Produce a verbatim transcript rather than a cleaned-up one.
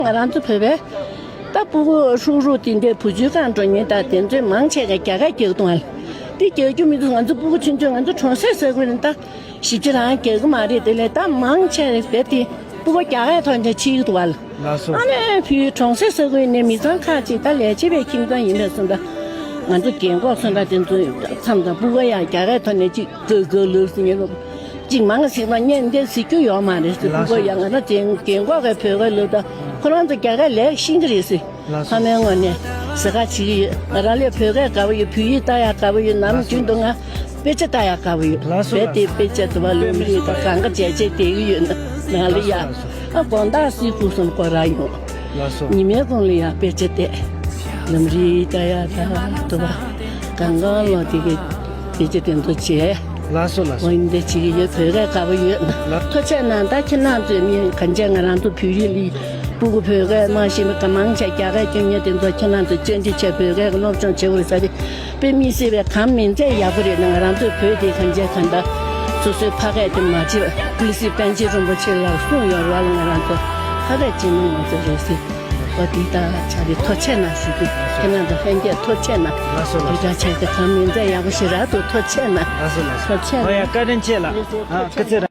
ང་རང་ཚོ་བོད་པའི་ད་སྤུ་གུ་ཧྲུག་ཧྲུག་དེ་འདྲའི་བུ་བཅོལ་ཁང་འགྲོ་མཁན་ད་དེ་ཚོས་མང་ཆེ་ག་རྒྱ་སྐད་རྒྱག་གི་འདུག་ཨ། དེ་རྒྱག་རྒྱུ་མི་འདུག་ང་ཚོ་སྤུ་གུ་ཆུང་ཆུང་ང་ཚོ་གྲོང་གསེབ་ས་ཁུལ་ནས་ད་ཞིབ་ཆ་རང་རྒྱག་གི་མ་རེད། དེ་ལས་ད་མང་ཆེ་རེད་དེ་སྤུ་གུ་རྒྱ་སྐད་ཐོག་ནས་ཕྱིན་གི་འདུག་ཨ། ལགས་སོ། ཨ་ནི་བུའི་གྲོང་གསེབ་ས་ཁུལ་ནས་མི་ཚང་ཁག་ཅིག་ད་ལས་བྱེད་པའི་ཁྱིམ་ཚང་ཡིན་པས་སོང་ད། ང་ཚོ་རྒན་གོག་སོང་ད་དེ་ཚོ་མཚམས་དང་སྤུ་གུ་ཡང་རྒྱ་སྐད་ཐོག་ནས་ཅིག་གོ་གོ་ལོས་སུ་ཉན། གཅིག་མང་ཟིག་ལ་བརྙན་འདི་གཟིགས་རྒྱུ་ཡོད་མ་རེད་ཟེར། ལགས་སོ། སྤུ་གུ་ཡང་ང་རང་རྒན་རྒན་གོག་གི་བོད་སྐད་ལབ་ད་ཁོ་རང་ཚོ་རྒྱ་སྐད་ལས་ཤེས་ཀྱི་རེད་ཟེར། ལགས་སོ། ཕ་མའི་ངོས་ནས་ཟ་ཁ་བྱེད་ཀྱི་ཡོད། ང་རང་ལས་བོད་སྐད་དགའ་པོ་ཡོད། བོད་ཡིག་ལྟ་ཡག་དགའ་པོ་ཡོད། ནམ་རྒྱུན་དུ་ང་དཔེ་ཆ་ལྟ་ཡག་དགའ་པོ་ཡོད། ལགས་སོ། རྦད་དེ་དཔེ་ཆ་དུ་བ་ལུང་རིགས་དང་གང་ག་བྱས་བྱས་བསྡད་ཀྱི་ཡོད་ན་ང་ལ་ཡ། ལགས་སོ། ལགས་སོ། ཨ་དགོང་དག་སི་ཁུག་སོང་སྐོར་ར་ཡོང་། ལགས་སོ། ཉི་མའི་གུང་ལ་ཡ་དཔེ་ཆ་བལྟས། ལམ་རིམ་ལྟ་ཡག་ད་དུ་བ་གང་གང་ལོ་དེ་གི་དེ་ཅི་དེ་ཚོ་བྱས། ལགས་སོ་ལགས་སོ། འོ་ཡིན་དེ་བྱེད་ཀྱི་ཡོད། བོད་སྐད་དགའ་པོ་ཡོད། ལགས། ཐུགས་རྗེ་གནང་། ད་ཁྱེད་རང་ཚོས་མི་གང་བྱས་ང་རང་ཚོ་བོད་ཡིག་ལ་སྤུ་གུ་བོད་སྐད་མ་ཤེས་མི་ག་མང་ཆེ་རྒྱ་སྐད་སྐྱོན་མཁན་དེ་ཚོ་ཁྱེད་རང་ཚོས་བཅར་འདྲི་བྱས་བོད་སྐད་ཀྱི་སློབ་སྦྱོང་བྱེད་དགོས་ས་དེ་དཔེ་མི་སྲིད་པའི་གང་མིན་ཚད་ཡག་པོ་རེད། ང་རང་ཚོའི་བོད་དེ་གང་བྱས་གང་ལྟར་སོ་སོའི་ཕ་སྐད་དེ་མ་བརྗེད་པ། ཀུན་གཟིགས་པཎ་ཆེན་རིན་པོ་ཆེ་ལགས་གསུངས་ཡོད་རེད་བ། ང་རང་ཚོ་ཕ་སྐད་སྤྱི་ནོར་ང་ཚོ་རེད་ཟེར། འོ་དེ་ལྟར་ཆ་རེ་ཐུགས་རྗེ་གནང་ཞུ་རྒྱུ། ཁྱེད་རང་ཚོ་ལྷན་རྒྱས་ཐུགས་རྗེ་གནང་། ལགས་སོ་ལགས་སོ། དེ་འདྲ་བྱས་ཏེ་གང་མིན་ཚད་ཡག་པོ་ཞེ་དྲག་འདུག་ཐུགས་རྗེ་གནང་། ལགས་སོ་ལགས་སོ། ཐུགས་རྗེ་གནང་། འོ་ཡ་བཀའ་དྲིན་ཆེ་ལགས། ཨ་སྐུ་ཚེ་རིང་།